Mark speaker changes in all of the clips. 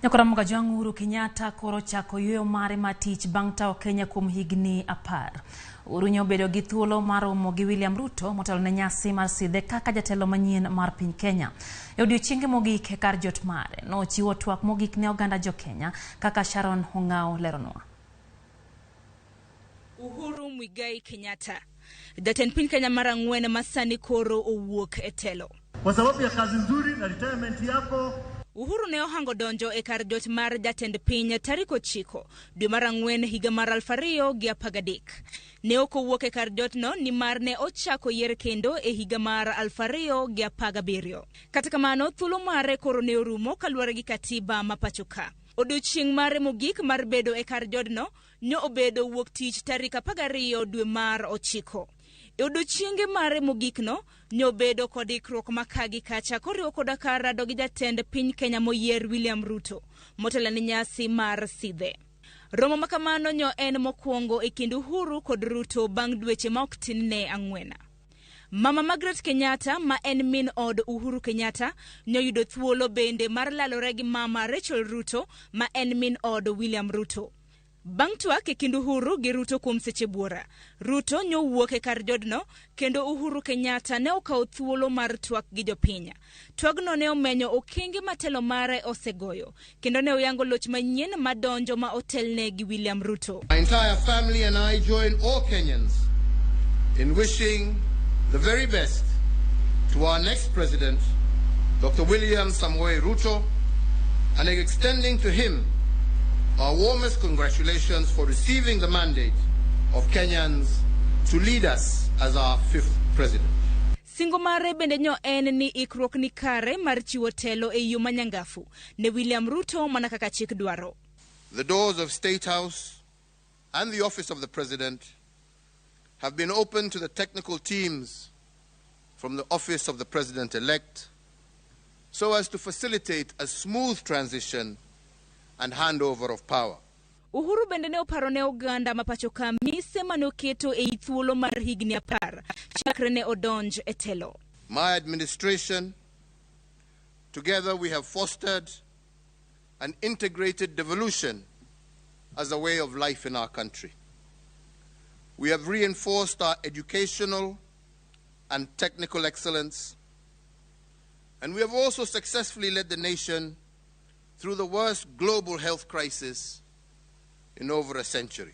Speaker 1: Nyakora Kajwang' Uhuru Kenyatta koro chako yueyo mare mar tich bang' tawo Kenya kuom higni 10. Uhuru nyobedo gi thuolo mar romo gi William Ruto motelo ne nyasi mar sidhe kaka jatelo manyien mar piny Kenya. E odiochienge mogik e kar jot mare, nochiwo twak mogik ne oganda jo Kenya kaka Sharon Ong'ao leronwa.
Speaker 2: Uhuru Muigai Kenyatta, jatend piny Kenya mar ang'wen ma sani koro owuok e telo.
Speaker 3: Kwa sababu ya kazi nzuri na retirement yako.
Speaker 2: Uhuru ne ohango donjo e kar jot mar jatend piny tarik 9 dwe mar 4 higa mar 2013. Ne ok owuok e kar jotno nimar ne ochako yier kendo e higa mar 2017. Kata kamano, thuolo mare koro ne orumo kaluwore gi katiba ma pacho ka. Odiochieng' mare mogik mar bedo e kar jodno ne obedo wuok tich tarik 12 dwe mar 9. E odiochienge mare mogikno, ne obedo kod ikruok ma ka gi kacha koriwo koda ka rado gi jatend piny Kenya moyier William Ruto motelo ne nyasi mar sidhe. Romo ma kamano nyo en mokwongo e kind Uhuru kod Ruto bang' dweche ma ok tin ne 4. Mama Margaret Kenyatta ma en min od Uhuru Kenyatta nyoyudo thuolo bende mar lalore gi mama Rachel Ruto ma en min od William Ruto. Bang' twak e kind Uhuru gi Ruto kuom seche buora, Ruto nyowuok e kar jodno kendo Uhuru Kenyatta ne okawo thuolo mar twak gi jopiny. Twagno ne omenyo okenge ma telo mare osegoyo kendo ne oyango loch manyien madonjo ma otelne gi William Ruto.
Speaker 4: My entire family and I join all Kenyans in wishing the very best to our next president, Dr. William Samoei Ruto, and extending to him our warmest congratulations for receiving the mandate of Kenyans to lead us as our 5th president.
Speaker 2: Singo mare bende nyo en ni ikruok ni kare mar chiwo telo e yo manyangafu ne William Ruto mana kaka chik dwaro.
Speaker 4: The doors of State House and the office of the president have been opened to the technical teams from the office of the president-elect so as to facilitate a smooth transition and handover of power.
Speaker 2: Uhuru bende ne oparo ne oganda ma pacho ka mise mane oketo ei thuolo mar higni 10 chakre ne odonj e telo.
Speaker 4: My administration, together we have fostered an integrated devolution as a way of life in our country. We have reinforced our educational and technical excellence, and we have also successfully led the nation through the worst global health crisis in over a century.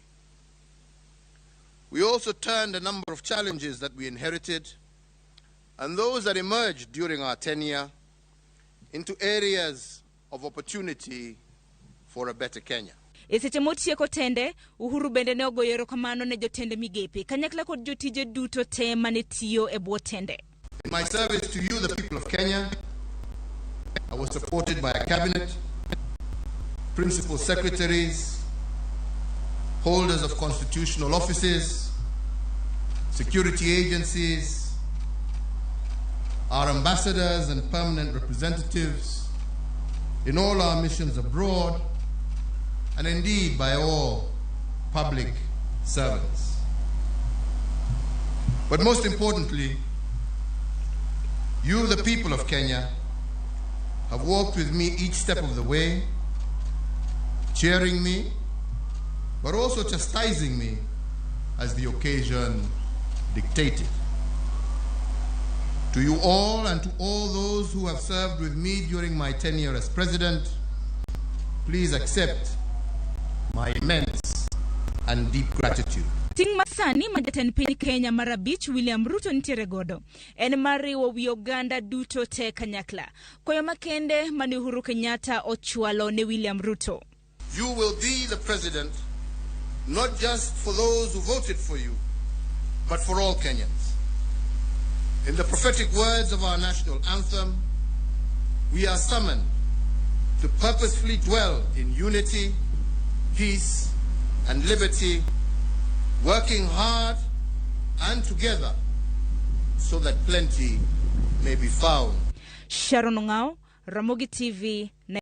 Speaker 4: We also turned a number of challenges that we inherited and those that emerged during our tenure into areas of opportunity for a better Kenya.
Speaker 2: E seche motieko tende, Uhuru bende ne ogoyo erokamano ne jotend migepe kanyakla kod jotije duto te mane tiyo e bwo tende.
Speaker 4: In my service to you, the people of Kenya, I was supported by a cabinet, principal secretaries, holders of constitutional offices, security agencies, our ambassadors and permanent representatives in all our missions abroad, and indeed by all public servants. But most importantly, you, the people of Kenya, have walked with me each step of the way, cheering me, but also chastising me as the occasion dictated. To you all and to all those who have served with me during my tenure as president, please accept my immense and deep gratitude.
Speaker 2: Ting' masani ma jatend piny Kenya mar 5 William Ruto nitiere godo en mar riwo wi oganda duto te kanyakla. Koyo makende mane Uhuru Kenyatta ochwalo ne William Ruto.
Speaker 4: You will be the president not just for those who voted for you, but for all Kenyans. In the prophetic words of our national anthem, we are summoned to purposefully dwell in unity, peace, and liberty, working hard and together so that plenty may be found.
Speaker 2: Sharon Ong'ao, Ramogi TV,